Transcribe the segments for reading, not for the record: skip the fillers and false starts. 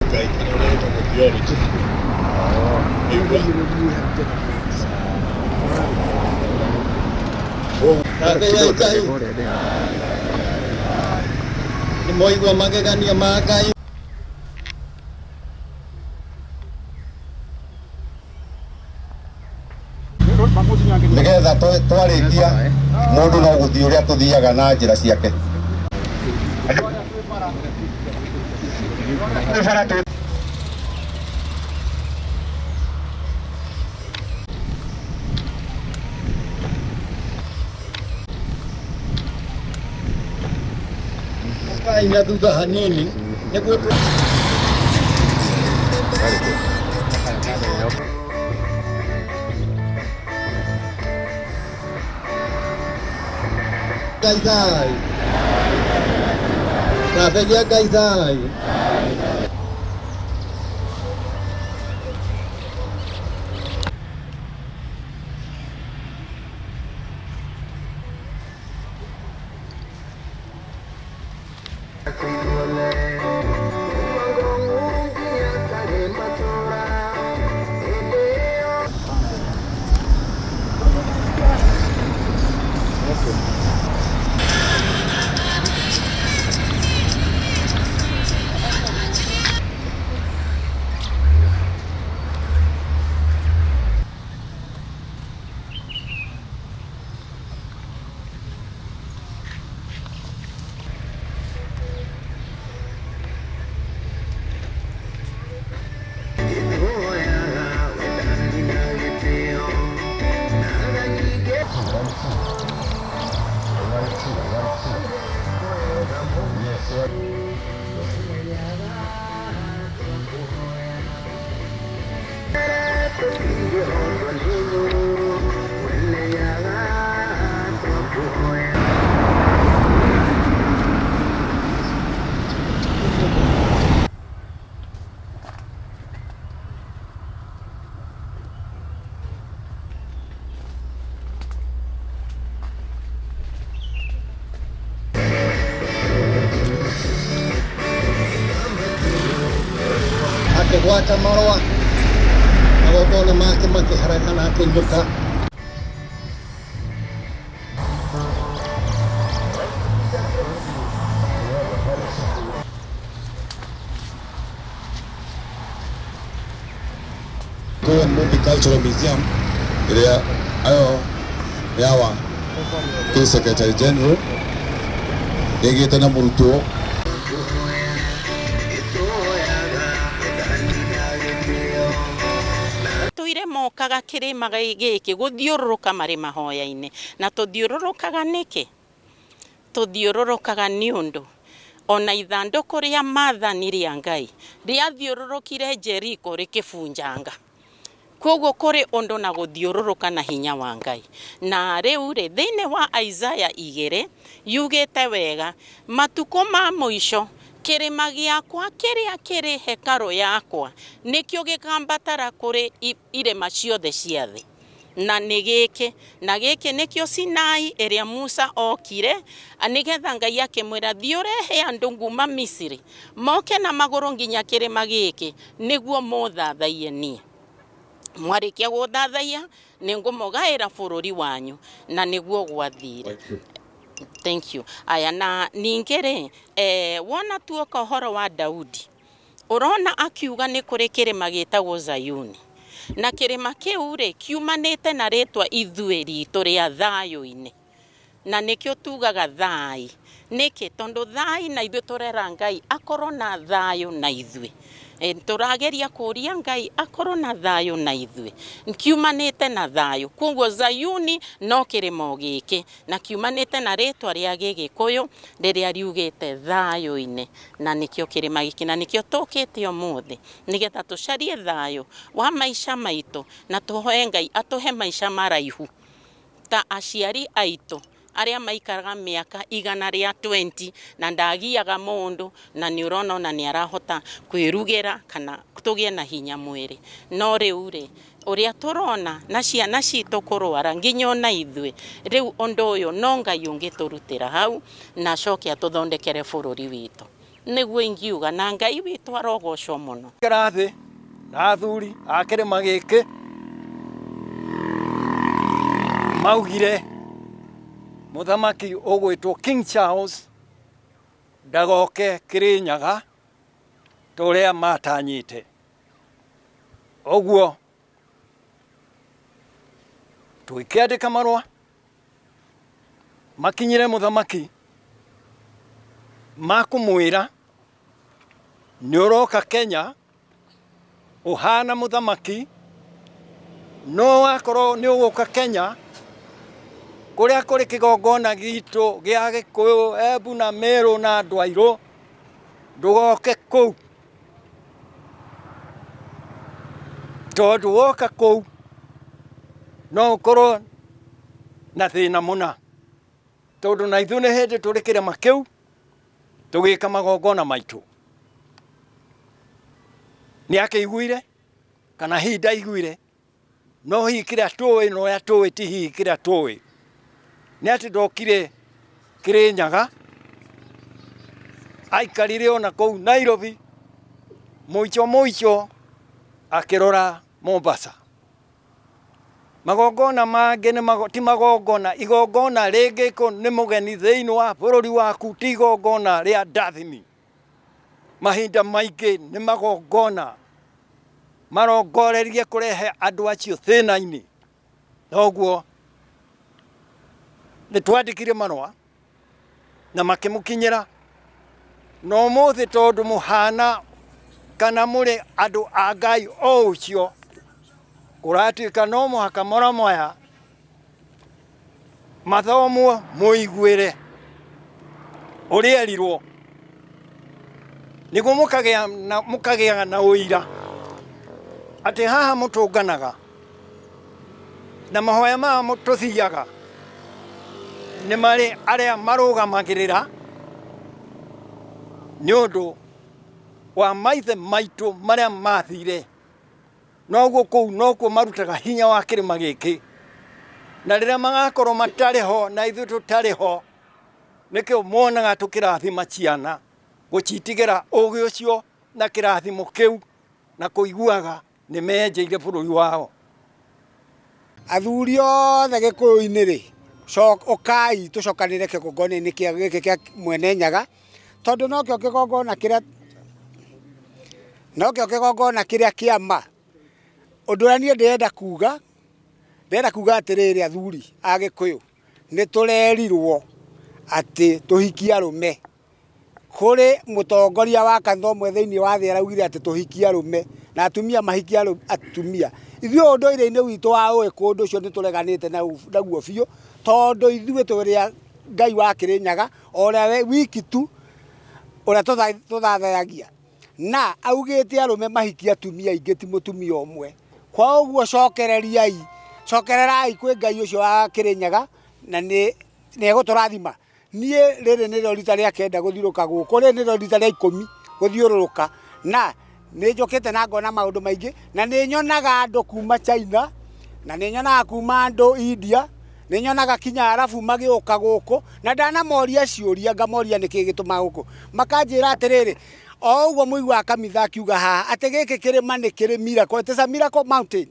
Ngai kana ũrĩa wĩtagwo theology. Nĩigua? Thathaiai Ngai. Nĩ mwaigua magegania ma Ngai. Nigetha twarĩkia mũndũ no gũthiĩ ũrĩa tũthiaga na njĩra ciake. Ũkai na thutha hanini nĩguo Ngai thayũ. Thathaia Ngai thayũ. Akĩgwata marũa magongona make makĩharagana akĩinũka. Kikuyu and Mumbi Cultural Museum ĩrĩa ayo yawa kĩ Secretary General ĩgĩte na mũrutwo. Tũire mokaga kĩrĩma gĩkĩ gũthiũrũrũka marĩ mahoya-inĩ. Na tũthiũrũrũkaga nĩkĩ? Tũthiũrũrũkaga nĩ ũndũ o na ithandũkũ rĩa maathani rĩa Ngai rĩathiũrũrũkire Jeriko rĩkĩbunjanga. Kwoguo kũrĩ ũndũ na gũthiũrũrũka na hinya wa Ngai. Na rĩu-rĩ, thĩinĩ wa Isaiah igĩrĩ, yugĩte wega, Matukũ ma mũico, kĩrĩma gĩakwa kĩrĩa kĩrĩ hekarũ yakwa nĩkĩo gĩkambatara kũrĩ irĩma ciothe cia thĩ. Na nĩ gĩkĩ, na gĩkĩ nĩkĩo Sinai ĩrĩa Musa okire, nĩgetha Ngai akĩmwĩra, thiĩ ũrehe andũ nguma Misiri, moke na magũrũ nginya kĩrĩma gĩkĩ, nĩguo mũthathaiye niĩ. Mwarĩkia gũthathaiya, nĩ ngũmũgaĩra bũrũri wanyu. Na nĩguo gwathire. Thank you. Aya, na ningĩ rĩ, wona tuoka ũhoro wa Daudi, Ũrona akiuga nĩ kũrĩ kĩrĩma gĩtagwo Zayuni. Na kĩrĩma kĩu-rĩ, kiumanĩte na rĩtwa ithuĩ ritũ rĩa thayũ-inĩ. Na nĩkĩo tugaga thai. Nĩkĩ? Tondũ thai na ithuĩ tũrera Ngai akorwo na thayũ na ithuĩ. Tũrageria kũria Ngai akorwo na thayũ na ithuĩ. Kiumanĩte na thayũ. Kwoguo Zayuni no kĩrĩma o gĩkĩ. Na kiumanĩte na rĩtwa rĩa Gĩgĩkũyũ rĩrĩa riugĩte thayũ-inĩ. Na nĩkĩo kĩrĩma gĩkĩ, na nĩkĩo tũkĩte ũmũthĩ, nĩgetha tũcarie thayũ wa maica maitũ, na tũhoe Ngai atũhe maica maraihu ta aciari aitũ arĩa maikaraga mĩaka 120 na ndagiaga mũndũ, na nĩ ũrona ona nĩ arahota kwĩrugĩra kana tũgĩe na hinya mwĩrĩ. No rĩu rĩ, ũrĩa tũrona na ciana citũ kũrwara nginya ona ithuĩ, rĩu ũndũ ũyũ no Ngai ũngĩtũrutĩra hau na acoke atũthondekere bũrũri witũ. Nĩguo ingiuga, na Ngai witũ arogocwo mũno. Ikara thĩ na athuri a kĩrĩma gĩkĩ maugire mũthamaki ũgwĩtwo King Charles ndagoke Kĩrĩnyaga ta ũrĩa matanyĩte. Ũguo tũgĩkĩandĩka marũa makinyĩre mũthamaki ma kũmwĩra nĩ ũroka Kenya ũhana mũthamaki, no wakorwo nĩ ũgũka Kenya kũrĩa kũrĩ kĩgongona gitũ gĩa Gĩkũyũ, Embu na Meru na andũ airũ, ndũgoke kũu, tondũ woka kũu no ũkorwo na thĩna mũna, tondũ na ithuĩ nĩ hĩndĩ tũrĩ kĩrĩma kĩu tũgĩka magongona maitũ. Nĩ akĩiguire kana hihi ndaiguire, no hihi kĩrĩa tũĩ na ũrĩa tũĩ ti hihi kĩrĩa tũĩ nĩ atĩ ndokire Kĩrĩnyaga, aikarire ona kũu Nairobi, mũico mũico akĩrora Mombasa. Magongona mangĩ nĩ mago, ti magongona, igongona rĩngĩkwo nĩ mũgeni thĩinĩ wa bũrũri waku ti igongona rĩa ndathimi. Mahinda maingĩ nĩ magongona marongorerie kũrehe andũ acio thĩna-inĩ. Noguo nĩ twandĩkire marũa na makĩmũkinyĩra, na ũmũthĩ tondũ mũhana kana mũrĩ andũ a Ngai o ũcio, kũratuĩka no mũhaka marũa maya mathomwo mũiguĩre ũrĩa erirwo, nĩguo mũkagĩa na ũira atĩ haha mũtũnganaga na mahoya maya tũthiaga nĩ marĩ arĩa marũgamagĩrĩra nĩ ũndũ wa maithe maitũ marĩa mathire. Noguo kũu nokuo marutaga hinya wa kĩrĩma gĩkĩ, na rĩrĩa magakorwo matarĩ ho na ithuĩ tũtarĩ ho, nĩkĩo monaga tũkĩrathima ciana, gũcitigĩra ũgĩ ũcio na kĩrathimo kĩu na kũiguaga nĩ menjeire bũrũri wao. Athuri othe Gĩkũyũ-inĩ rĩ, ũkai tũcokanĩre kĩgongona-inĩ gĩkĩ kĩa Mwene Nyaga, tondũ nokĩo kĩgongona kĩrĩa nokĩo kĩgongona kĩrĩa kĩa ma. Ũndũ ũrĩa niĩ ndĩrenda kuga, ndĩrenda kuga atĩrĩrĩ athuri a Gĩkũyũ, nĩ tũrerirwo atĩ tũhikie arũme. Kũrĩ mũtongoria wa kanitha ũmwe thĩinĩ wa thĩ araugire atĩ tũhikie arũme na atumia mahikie atumia. Ithuĩ ũndũire-inĩ witũ wa ũgĩkũyũ ũndũ ũcio nĩ tũreganĩte naguo biũ, tondũ ithuĩ tũrĩ a Ngai wa Kĩrĩnyaga, o ũrĩa wiki tu ũrĩa tũthathayagia. Na augĩte arũme mahikie atumia aingĩ ti mũtumia ũmwe. Kwa ũguo cokereriai, cokererai kwĩ Ngai ũcio wa Kĩrĩnyaga na nĩ egũtũrathima. Niĩ rĩrĩ nĩrĩo rita rĩa kenda gũthiũrũrũka gũkũ, rĩrĩ nĩrĩo rita rĩa ikũmi gũthiũrũrũka, na nĩ njũkĩte na ngona maũndũ maingĩ, na nĩ nyonaga andũ kuma China, na nĩ nyonaga kuma andũ India, nĩ nyonaga kinya Arabu magĩũka gũkũ, na ndanamoria ciũria ngamoria nĩkĩ gĩtũmaga gũkũ, makanjĩra atĩrĩrĩ, o ũguo mũiguaga kamitha akiuga haha atĩ gĩkĩ kĩrĩma nĩ kĩrĩ miracle, it is a miracle mountain,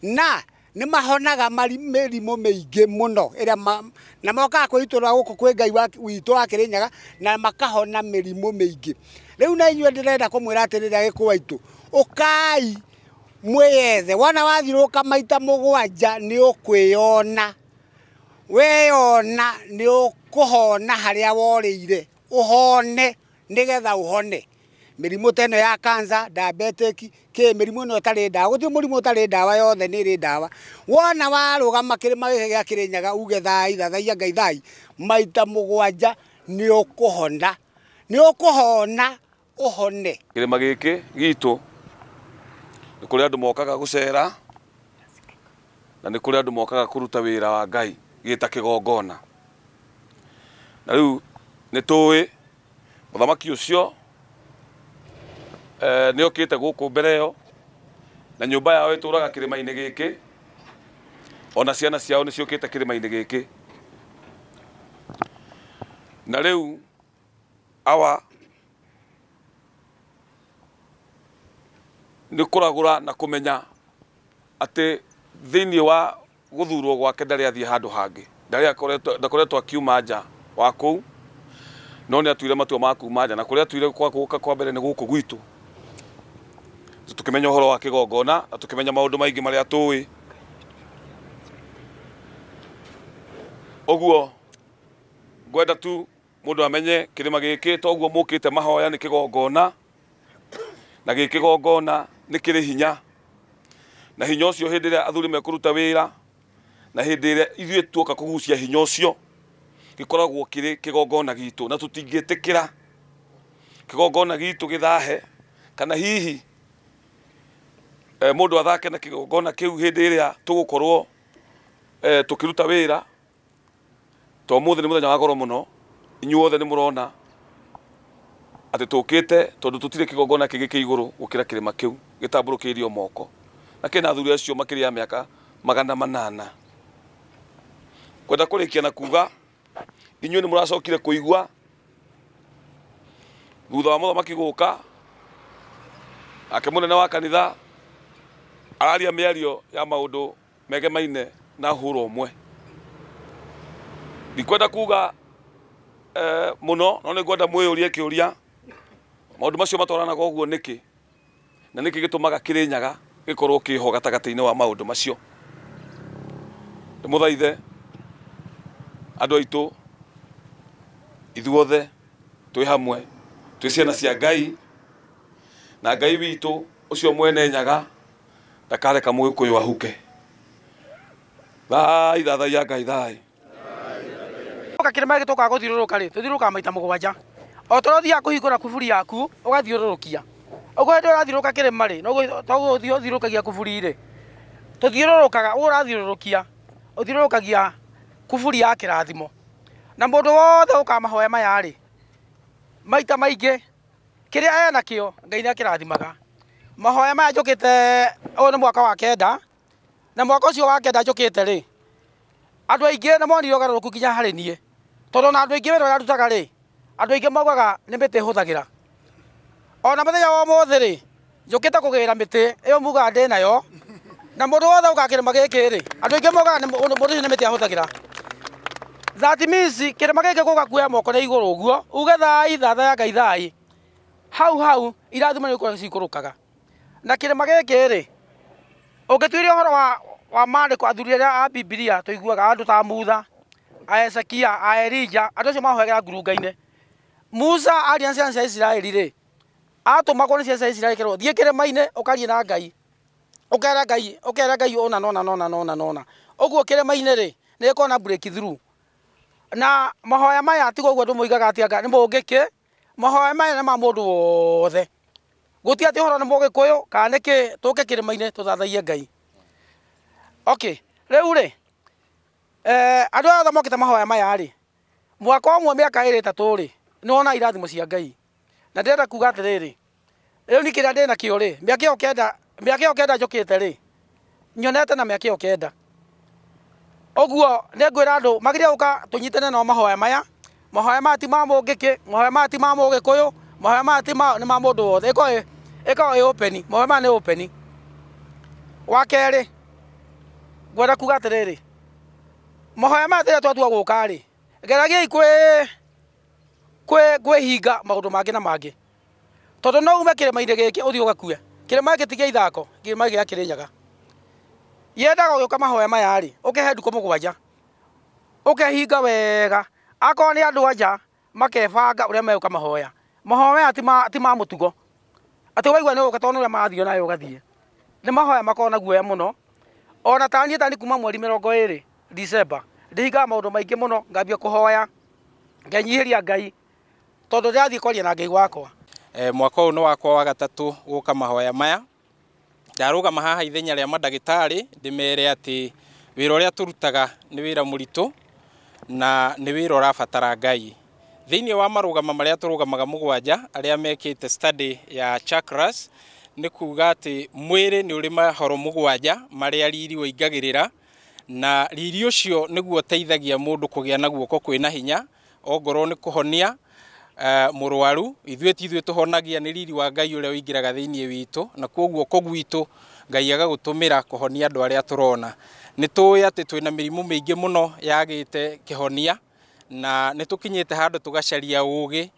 na nĩ mahonaga mĩrimũ mĩingĩ mũno ĩrĩa na mokaga kwĩitũrũra gũkũ kwĩ Ngai witũ wa Kĩrĩnyaga na makahona mĩrimũ mĩingĩ. Rĩu na inyuĩ ndĩrenda kũmwĩra atĩrĩrĩ Agĩkũyũ aitũ, ũkai mwĩyethe, wona wathiũrũrũka maita mũgwanja nĩ ũkwĩyona, weyona nĩ ũkũhona harĩa worĩire, ũhone nĩgetha ũhone. Mĩrimũ ta ĩno ya cancer, diabetic, kĩ mĩrimũ ĩno ĩtarĩ ndawa, gũtirĩ mũrimũ ũtarĩ ndawa, yothe nĩ ĩrĩ ndawa. Wona warũgama kĩrĩma gĩkĩ gĩa Kĩrĩnyaga uge thai, thathaiya Ngai thai, maita mũgwanja nĩ ũkũhona, nĩ ũkũhona ũhone. Kĩrĩma gĩkĩ gitũ nĩ kũrĩ andũ mokaga gũcera na nĩ kũrĩ andũ mokaga kũruta wĩra wa Ngai gĩta kĩgongona. Na rĩu nĩ tũĩ mũthamaki ũcio nĩ okĩte gũkũ mbere ĩyo na nyũmba yao ĩtũraga kĩrĩma-inĩ gĩkĩ, ona ciana ciao nĩ ciũkĩte kĩrĩma-inĩ gĩkĩ. Na rĩu awa Nĩ kũragũra na kũmenya atĩ thĩinĩ wa gũthurwo gwake ndarĩ athiĩ handũ hangĩ, ndarĩ akoretwo ndakoretwo akiuma nja wa kũu, no nĩ atuire matua ma kuma nja, na kũrĩa atuire kwa gũka kwa mbere nĩ gũkũ gwitũ. Tũkĩmenya ũhoro wa kĩgongona na tũkĩmenya maũndũ maingĩ marĩa tũĩ. Ũguo ngwenda tu mũndũ amenye kĩrĩma gĩkĩ toguo mũkĩte mahoya nĩ kĩgongona, na gĩ kĩgongona nĩ kĩrĩ hinya, na hinya ũcio hĩndĩ ĩrĩa athuri mekũruta wĩra na hĩndĩ ĩrĩa ithuĩ tuoka kũgucia hinya ũcio, gĩkoragwo kĩrĩ kĩgongona gitũ, na tũtingĩtĩkĩra kĩgongona gitũ gĩthahe, kana hihi mũndũ athake na kĩgongona kĩu hĩndĩ ĩrĩa tũgũkorwo tũkĩruta wĩra. To ũmũthĩ nĩ mũthenya wa goro mũno, inyuothe nĩ mũrona atĩ tũkĩte tondũ tũtirĩ kĩgongona kĩngĩ kĩ igũrũ gũkĩra kĩrĩma kĩu gĩtambũrũkĩirio moko, na kĩna athuri acio makĩria ya mĩaka 800. Ngwenda kũrĩkia na kuga inyuĩ nĩ mũracokire kũigua thutha wa mũthamaki gũka, nake mũnene wa kanitha araria mĩario ya maũndũ megemaine na hũra ũmwe. Ndikwenda kuga mũno, no nĩ ngwenda mwĩyũrie kĩũria, maũndũ macio matwaranaga ũguo nĩkĩ, na nĩkĩ gĩtũmaga Kĩrĩnyaga gĩkorwo kĩho gatagatĩ-inĩ wa maũndũ macio. Ndĩmũthaithe andũ aitũ, ithuothe twĩ hamwe, twĩ ciana cia Ngai, na Ngai witũ ũcio mwene Nyaga ndakareka mũgĩkũyũ ahuke. Thai, thathaiya Ngai, thai. Oka kĩrĩma gĩkĩ tũkaga gũthiũrũrũka rĩ, tũthiũrũrũkaga maita mũgwanja. O ta ũrĩa ũthiaga kũhingũra kuburi yaku, ũgathiũrũrũkia. Ũguo hĩndĩ ĩrĩa ũrathiũrũrũka kĩrĩma rĩ, noguo toguo ũthiũrũrũkagia kuburi rĩ, tũthiũrũrũkaga, ũguo ũrathiũrũrũkia, ũthiũrũrũkagia kuburi ya kĩrathimo. Na mũndũ wothe ũkaga mahoya maya rĩ, maita maingĩ, kĩrĩa enakĩo, Ngai nĩ akĩrathimaga. Mahoya maya njũkĩte, ũyũ nĩ mwaka wa kenda, na mwaka ũcio wa kenda njũkĩte rĩ, andũ aingĩ nĩ monire ũgarũrũku nginya harĩ niĩ, tondũ ona andũ aingĩ wĩra ũrĩa ndutaga rĩ, andũ aingĩ maugaga nĩ mĩtĩ hũthagĩra. Ona mũthenya wa ũmũthĩ rĩ, njũkĩte kũgĩra mĩtĩ ĩyo mugaga ndĩ nayo, na mũndũ wothe ũkaga kĩrĩma gĩkĩ rĩ, andũ aingĩ maugaga mũndũ ũcio nĩ mĩtĩ ahũthagĩra. That means kĩrĩma gĩkĩ gũka kuoya moko na igũrũ ũguo, uge thai, thathaya Ngai thai, hau hau irathimo nĩ gũkorwo cikũrũkaga. Na kĩrĩma gĩkĩ rĩ, ũngĩtuĩria ũhoro wa maandĩko athuri arĩa a Bibilia tũiguaga andũ ta Mutha, a Ezekia, a Elija, andũ acio mahoyagĩra ngurunga-inĩ. Musa aria na ciana cia Isiraeli rĩ, atũmagwo nĩ ciana cia Isiraeli kerwo thiĩ kĩrĩma-inĩ ũkarie na Ngai, ũkere Ngai, ũkere Ngai ũna nona nona nona nona. Ũguo kĩrĩma-inĩ rĩ, nĩ gĩkoragwo na breakthrough. Na mahoya maya tiga ũguo andũ moigaga atĩ anga nĩ mũngĩkĩ, mahoya maya nĩ ma mũndũ wothe. Gũtirĩ atĩ ũhoro nĩ mũgĩkũyũ kana nĩ kĩ, tũke kĩrĩma-inĩ tũthathaiye Ngai. Okay, rĩu rĩ, andũ aya othe mokĩte mahoya maya rĩ, mwaka ũmwe mĩaka ĩrĩ ĩtatũ rĩ, nĩ wonaga irathimo cia Ngai. Na ndĩrenda kuga atĩrĩrĩ, rĩu niĩ kĩrĩa ndĩnakĩo rĩ, mĩaka ĩyo kenda, mĩaka ĩyo kenda njũkĩte rĩ, nyonete na mĩaka ĩyo kenda. Ũguo nĩ ngwĩra andũ magĩrĩire gũka tũnyitane nao mahoya maya. Mahoya maya ti ma mũngĩkĩ, mahoya maya ti ma mũgĩkũyũ, mahoya maya ti ma, nĩ ma mũndũ wothe. Ĩkoragwo ĩ open, mahoya maya nĩ open. Wa kerĩ, ngwenda kuga atĩrĩrĩ, mahoya maya rĩrĩa twatua gũka rĩ, geragiai kwĩhinga maũndũ mangĩ na mangĩ. Tondũ no ume kĩrĩma-inĩ gĩkĩ ũthiĩ ũgakue. Kĩrĩma gĩkĩ ti kĩa ithako, kĩrĩma gĩa Kĩrĩnyaga. Yendaga ũgĩũka mahoya maya rĩ, ũkehe ndukũ mũgwanja, ũkehinga wega. Akorwo nĩ andũ a nja, makebanga ũrĩa megũka mahoya. Mahoya maya ti ma mũtugo, atĩ waigua nĩ ũgũka tondũ nĩ ũrĩa marathiĩ nawe ũgathiĩ. Nĩ mahoya makoragwo na guoya mũno. Ona ta niĩ ta kuma mweri 20 December, ndĩhingaga maũndũ maingĩ mũno, ngambia kũhoya, ngenyihĩria Ngai, tondũ ndĩrathiĩ kwaria na Ngai wakwa. Mwaka ũyũ nĩ wakwa wa gatatũ gũka mahoya maya. Ndarũgama haha ithenya rĩa mandagĩtarĩ ndĩmere atĩ wĩra ũrĩa tũrutaga nĩ wĩra mũritũ na nĩ wĩra ũrabatara Ngai. Thĩinĩ wa marũgama marĩa tũrũgamaga mũgwanja arĩa mekĩte study ya chakras nĩ kuga atĩ mwĩrĩ nĩ ũrĩ mahoro mũgwanja marĩa riri ũingagĩrĩra, na riri ũcio nĩguo ũteithagia mũndũ kũgĩa na guoko kwĩna hinya, ongorwo nĩ kũhonia, Mũrwaru ithuĩ ti ithuĩ tũhonagia, nĩ riri wa Ngai ũrĩa ũingĩraga thĩinĩ witũ, na kuo guoko gwitũ Ngai agagũtũmĩra kũhonia andũ arĩa tũrona. Nĩ tũĩ atĩ twĩna mĩrimũ mĩingĩ mũno yagĩte kĩhonia, na nĩ tũkinyĩte handũ tũgacaria ũgĩ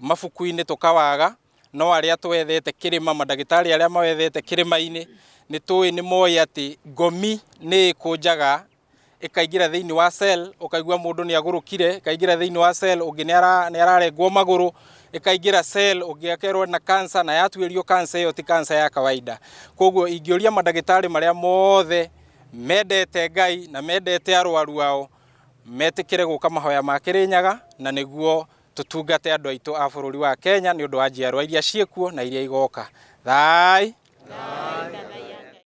mabuku-inĩ tũkawaga, no arĩa twethete kĩrĩma, mandagĩtarĩ arĩa mawethete kĩrĩma-inĩ, nĩ tũĩ nĩ moĩ atĩ ngomi nĩ ĩkũnjaga ĩkaingĩra thĩinĩ wa cell, ũkaigua mũndũ nĩ agũrũkire, ĩkaingĩra thĩinĩ wa cell, ũngĩ nĩ ararengwo magũrũ, ĩkaingĩra cell, ũngĩ akerwo na cancer, na yatuĩrio cancer ĩyo ti cancer ya kawaida. Koguo ingĩũria mandagĩtarĩ marĩa mothe mendete Ngai na mendete arwaru ao metĩkĩre gũka mahoya ma Kĩrĩnyaga, na nĩguo tũtungate andũ aitũ a bũrũri wa Kenya nĩ ũndũ wa njiarwa iria ciĩkuo na iria igoka. Thai.